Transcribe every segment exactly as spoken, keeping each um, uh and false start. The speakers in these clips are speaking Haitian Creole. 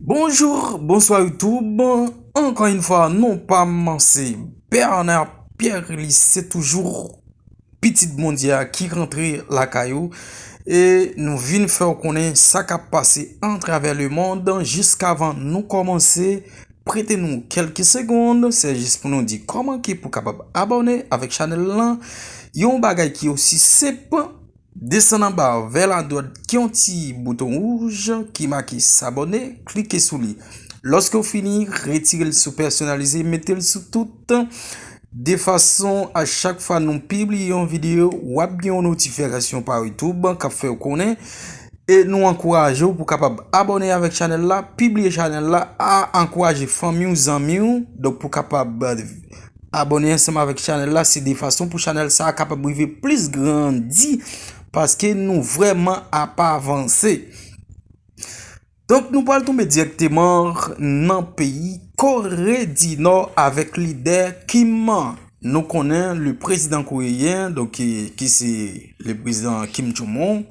Bonjou, bonswa YouTube. Ankò yon fwa, non pa m se Bernard Pierre, li se toujou pitit Bondye a ki rantre lakay ou. E nou vin fè w konnen sa k ap pase atravè lemonn. Jiskavan nou kòmanse, prete nou kèlke segonn, se jis pou nou di kòman ki pou kapab abòne avèk chanèl lan. Yon bagay ki osi senp, desann anba vè ladwat ki yon ti bouton wouj ki make s'abonner, klike sou li. Lòske w fini, retire l sou pèsonalize, mete l sou tout, de fason a chak fwa nou pibliye yon videyo, w ap gen yon notifikasyon pa YouTube k ap fè w konnen. E nou ankouraje w pou kapab abòne avèk chanèl la, pibliye chanèl la, a ankouraje fanmi w, zanmi w, donk pou kapab abòne ansanm avèk chanèl la, se de fason pou chanèl sa a kapab rive plis grandi, paske nou vrèman ap avanse. Donk nou pral tonbe dirèkteman nan peyi Kore di Nò avèk lidè Kim. Nou konnen le prezidan koreyen, donk ki, ki se le prezidan Kim Jong-un,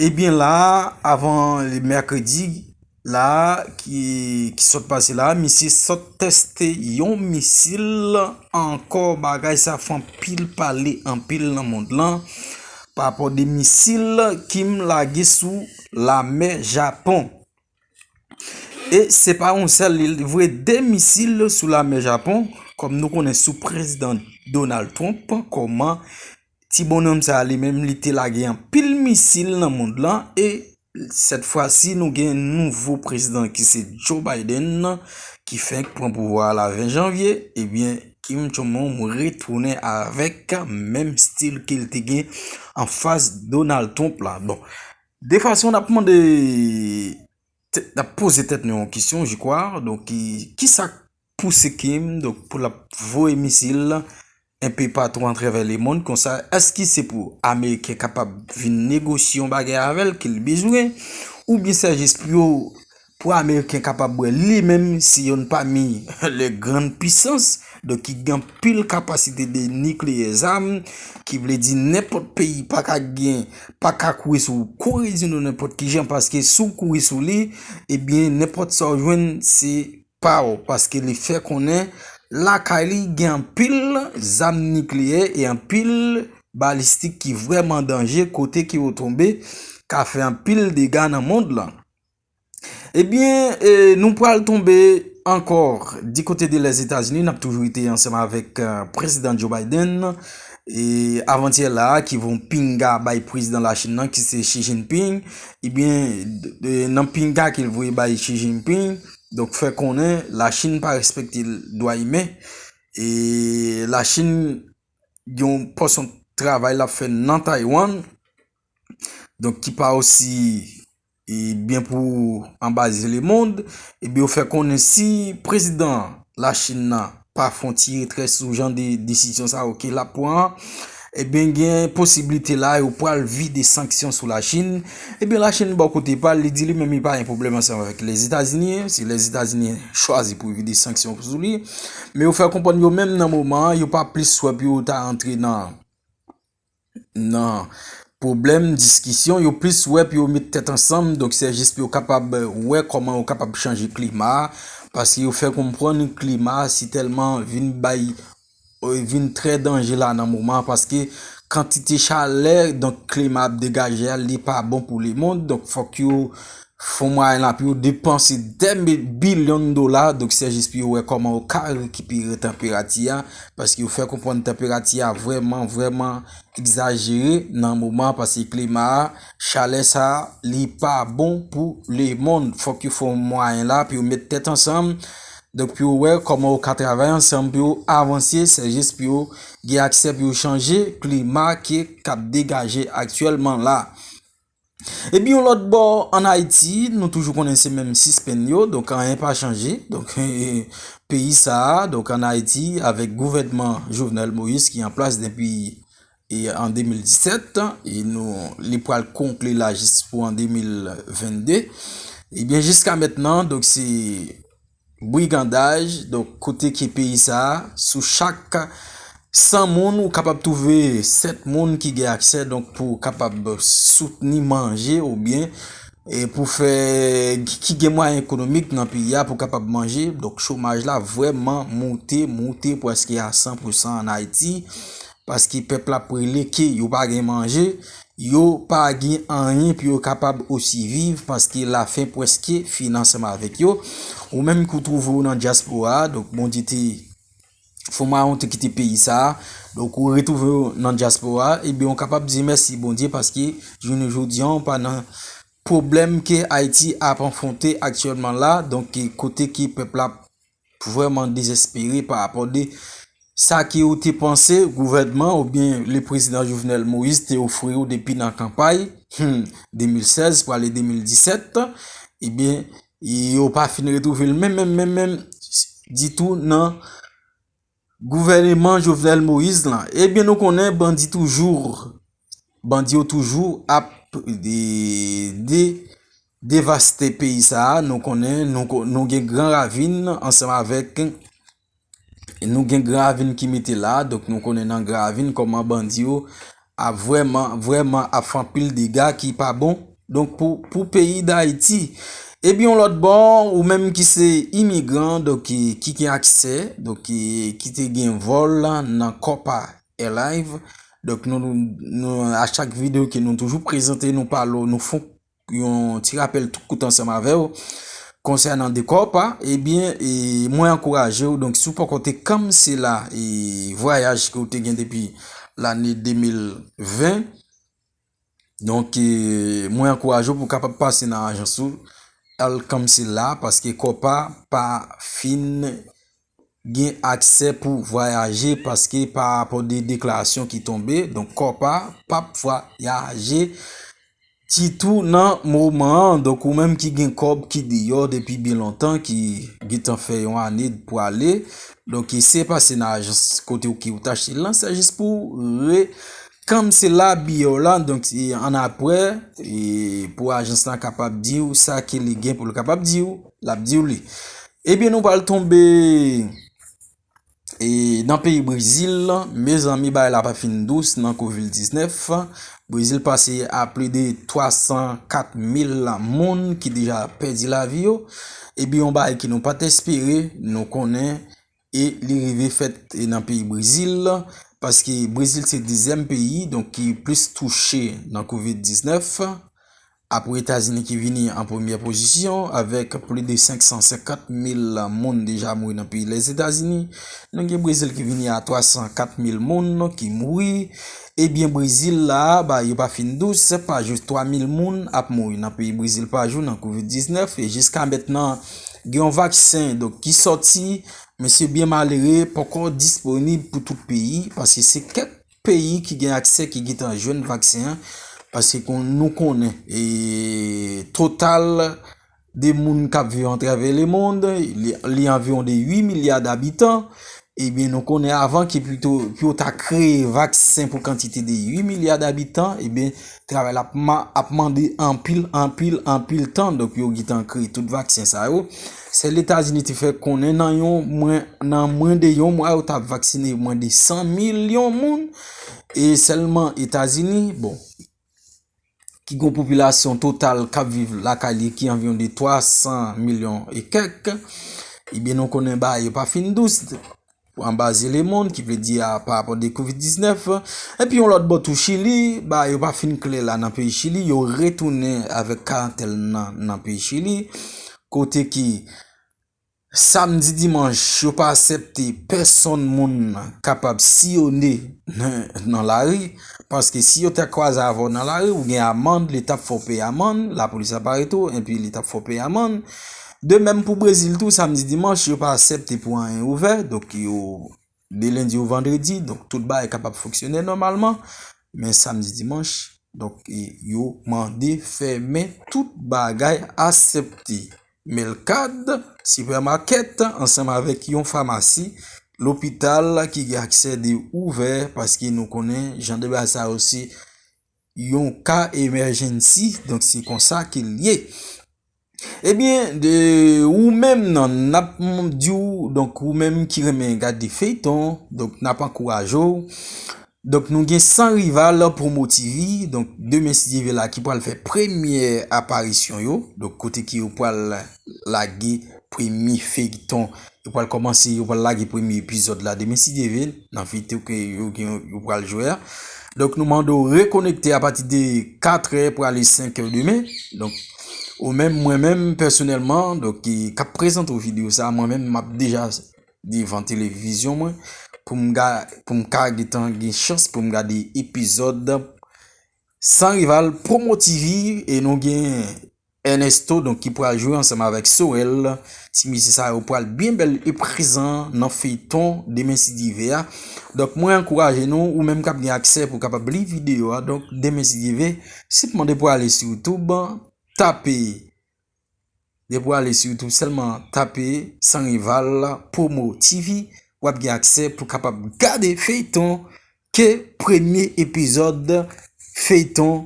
ebyen la, avan le mèkredi, la ki, ki sot pase la, misye sot teste yon misil ankò. Bagay sa fè anpil pale, anpil nan mond lan, pa rapò de misil Kim lage sou lamè Japon. E se pa yon sèl, li voye de misil sou lamè Japon, kòm nou konnen sou prezidan Donald Trump, kòman ti bonnonm sa li menm li te lage anpil misil nan mond lan, e sèt fwa si nou gen nouvo prezidan ki se Joe Biden, ki fenk pran pouvwa a la ven janvye, ebyen Kim Jong-un retounen avèk menm stil ke l te gen anfas Donald Trump la. Bon, de fason n ap mande, n ap poze tèt nou yon kesyon, je crois. Donk, ki, ki sa k pouse Kim, donk, pou l ap voye misil enpe patou atravè lemonn konsa? Èske se pou Ameriken kapab vin negosye yon bagay avè l ke l bezwen? Oubyen se jis pou yo, pou Ameriken kapab wè li menm se youn pami les grandes puissances, donk ki gen anpil kapasite de nikleyè, zam, ki vle di nenpòt peyi pa ka gen, pa ka kouri sou Kore di Nò nenpòt ki jan, paske si w kouri sou li, ebyen nenpòt sa w jwenn se pa w, paske li fè konnen lakay li gen anpil zam nikleyè e anpil balistik ki vrèman danje, kote ke yo tonbe ka fè anpil dega nan mond lan. Ebyen, e, nou pral tonbe ankò di kote de Lèzetazini, n ap toujou rete ansanm avèk, e, prezidan Joe Biden, e, avantyè la, ki voye yon pinga bay prezidan Lachin nan, ki se Xi Jinping. Ebyen, de, de, nan pinga ke l voye bay Xi Jinping, donk fè konnen Lachin pa respekte dwa imen, e Lachin gen yon pòsyon travay l ap fè nan Taiwan, donk ki pa osi, e, byen pou anbaze lemonn, ebyen yo fè konnen si prezidan Lachin nan pa fè yon ti retrè sou jan de desizyon sa yo ke l ap pran an, ebyen gen posiblite la yo pral vide sanksyon sou Lachin. Ebyen Lachin bò kote pa l, li di li menm li pa gen pwoblèm ansanm avèk Lèzetazini, si Lèzetazini chwazi pou vide sanksyon sou li. Men yo fè konprann yo menm nan moman an, yo pa plis swè pou yo ta antre nan nan pwoblèm, diskisyon, yo plis wè pou yo met tèt ansanm, donk se jis pou yo kapab wè kòman yo kapab chanje klima a, paske yo fè konprann klima a si tèlman vin bay, e, vin trè danje la nan moman an, paske kantite chalè, donk klima ap degaje a, li pa bon pou lemonn, donk fòk yo fè yon mwayen la pou yo depanse dè mi-, bilyon dola, donk se jis pou yo wè kòman yo ka rekipere tanperati a, paske yo fè konprann tanperati a vrèman, vrèman egzajere nan moman, paske klima a, chalè sa a, li pa bon pou lemonn. Fòk yo fè yon mwayen la pou yo met tèt ansanm, donk pou yo wè kòman yo ka travay ansanm pou yo avanse, se jis pou yo gen aksè pou yo chanje klima ke k ap degaje aktyèlman la. Epi yon lòt bò, ann Ayiti, nou toujou konnen se menm sispenn yo, donk anyen pa chanje. Donk, peyi sa a, donk ann Ayiti, avèk gouvènman Jovenel Moïse ki an plas depi, e, an de mil disèt, e nou, li pral konkli la jis pou an de mil vennde. Ebyen, jiska mentnan, donk se brigandaj, donk kote ke peyi sa a, sou chak san moun, ou kapab twouve sèt moun ki gen aksè, donk pou kapab soutni manje oubyen e pou fè, ki gen mwayen ekonomik nan peyi a pou kapab manje. Donk, chomaj la vrèman moute, moute prèske a san pou san ann Ayiti, paske pèp la ap rele ke yo pa gen manje, yo pa gen anyen pou yo kapab osi viv, paske lafen prèske fin ansanm avèk yo. Ou menm ki w twouve w nan dyaspora a, donk Bondye te fè w mawon te kite peyi sa a, donk ou retwouve w nan dyaspora a, ebyen, ou kapab di mèsi Bondye, paske jounen jodi a, ou pa nan pwoblèm ke Ayiti ap anfwonte aktyèlman la, donk, kote ke pèp la vrèman dezespere pa rapò de sa ke ou te panse gouvènman oubyen le prezidan Jovenel Moïse te ofri w depi nan kanpay, hmm, de mil sèz pou ale de mil disèt, ebyen, yo pa fin retwouve l menm, menm, menm, menm ditou nan gouvèneman Jovenel Moïse lan. Ebyen, nou konnen bandi toujou, bandi yo toujou ap de, de, devaste peyi sa a. Nou konnen, nou, ko- nou gen Gran Ravin ansanm avèk, nou gen Gran Ravin ki mete la. Donk, nou konnen nan Gran Ravin kòman bandi yo ap vrèman, vrèman ap fè anpil dega ki pa bon. Donk, pou, pou peyi Dayiti. Ebyen, yon lòt bò, ou menm ki se imigran, donk, ki, ki gen aksè, donk, ki, ki te gen vòl nan Copa Airlines. Donk, nou, nou, nou, a chak videyo ke nou toujou prezante, nou pale, nou fè yon ti rapèl tou kout ansanm avè w konsènan de Copa, ebyen, e, mwen ankouraje w, donk, si w poko te kansela, e, vwayaj ke w te gen depi lane de mil ven, donk, e, mwen ankouraje w pou w kapab pase nan ajans ou, al kansela, paske Copa pa fin gen aksè pou vwayaje, paske pa rapò de deklarasyon ki tonbe, donk Copa p ap vwayaje ditou nan moman an. Donk, ou menm ki gen kòb ki deyò depi byen lontan, ki gentan fè yon ane pou ale, donk, se pase nan ajans kote w ki ou t achte l lan, se jis pou re kansela biyè w la. Donk, e, annapre, e, pou ajans lan kapab di w sa ke li gen pou l kapab di w, l ap di w li. Ebyen, nou pral tonbe, e, nan peyi Brezil, mezanmi, bagay la pa fin dous nan kovid diznèf. Brezil pase a plis de twa san kat mil moun ki deja pèdi lavi yo. Ebyen, yon bagay ke nou pa t espere, nou konnen, e li rive fèt, e, nan peyi Brezil, paske Brezil se dezyèm peyi, donk, ki plis touche nan kovid diznèf. Apre Etazini ki vini an premyè pozisyon, avèk plis de senk san senkant mil moun deja mouri nan peyi Lèzetazini. Nou gen Brezil ki vini a twa san kat mil moun ki mouri. Ebyen, Brezil la, bagay yo pa fin dous, pa jis twa mil moun ap mouri nan peyi Brezil pa jou nan kovid diznèf, e jiska mentnan, gen yon vaksen, donk, ki sòti, men se byen malere, poko disponib pou tout peyi, paske se kèk peyi ki gen aksè ki gentan jwenn vaksen an, paske kon- nou konnen, e, total de moun k ap viv atravè lemonn, li, li anviwon de uit milya dabitan, ebyen, nou konnen avan ke pito, pou yo ta kreye vaksen pou kantite de uit milya dabitan, ebyen, travay la ap ma- ap mande anpil, anpil, anpil tan. Donk, yo gentan kreye tout vaksen sa yo. Sèl Etazini te fè konnen nan yon mwen, nan mwen de yon mwa, yo t ap vaksine mwen de san milyon moun. E sèlman Etazini, bon, ki gen yon popilasyon total k ap viv lakay li ki anviwon de twa san milyon e kèk, ebyen, nou konnen bagay yo pa fin dous anba zye lemonn, ki vle di a pa rapò de kovid diznèf. Epi yon lòt bò tou, Chili, bagay yo pa fin klè la nan peyi Chili, yo retounen avèk karantèn nan, nan peyi Chili, kote ki samdi, dimanch, yo pa aksepte pèsonn moun kapab siyone nan, nan lari, paske si yo ta kwaze avè w nan lari, ou gen amann, leta ap fè w peye amann, lapolis ap arete w, epi leta ap fè w peye amann. De menm pou Brezil tou, samdi, dimanch, yo pa aksepte pou anyen ouvè, donk yo, de lendi ou vandredi, donk tout bagay kapab fonksyone nòmalman, men samdi, dimanch, donk, e, yo mande fèmen tout bagay, aksepte mèlkad, sipèmakèt, ansanm avèk yon famasi, lopital ki gen aksè de ouvè, paske nou konnen jan de bagay sa yo se yon ka emèjennsi, donk se konsa ke l ye. Ebyen, de, ou menm nan, n ap m- di w, donk, ou menm ki renmen gade feyton, donk, n ap ankouraje w Donk, nou gen Sans Rival Promo T V. Donk, demen, si Dye vle, la ki pral fè premyè aparisyon yo. Donk, kote ki yo pral lage premye feyton. Yo pral kòmanse, yo pral lage premye epizòd la demen, si Dye vle, nan feyton ke yo gen, yo pral jwe a. Donk, nou mande w rekonekte apati de katrè pou ale senkè demen. Donk, ou menm, mwen menm, pèsonèlman, donk, ki, k ap prezante w videyo sa, mwen menm, m ap deja devan televizyon mwen pou m ga, pou m ka gentan gen chans pou m gade epizòd Sans Rival Promo T V. E nou gen Ernesto, donk, ki pral jwe ansanm avèk Sorel. Ti mesye sa yo pral byen bèl e prezan nan feyton demen, si Dye vle a. Donk, mwen ankouraje nou, ou menm k ap gen aksè pou kapab li videyo a. Donk, demen, si Dye vle, senpman depi w ale sou YouTube, tape Depi w ale sou YouTube, sèlman tape Sans Rival Promo T V, w ap gen aksè pou kapab gade feyton ke premye epizòd feyton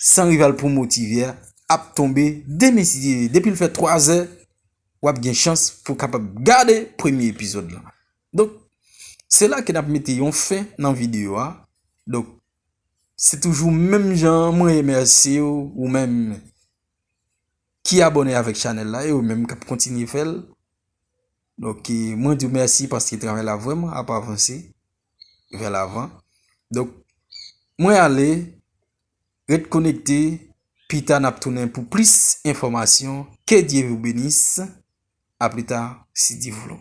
Sans Rival Promo T V a ap tonbe demen, si Dye vle. Depi l fè twazè, w ap gen chans pou kapab gade premye epizòd la. Donk, se la ke n ap mete yon fen nan videyo a. Donk, se toujou menm jan mwen remèsye w, ou menm ki abòne avèk chanèl la, e ou menm k ap kontinye fè l. Donk, e, mwen di w mèsi paske travay la vrèman ap avanse vè lavan. Donk, mwen ale, ret konekte, pita n ap tounen pou plis enfòmasyon. Que Dieu vous bénisse. À plus tard, si Dieu voulons.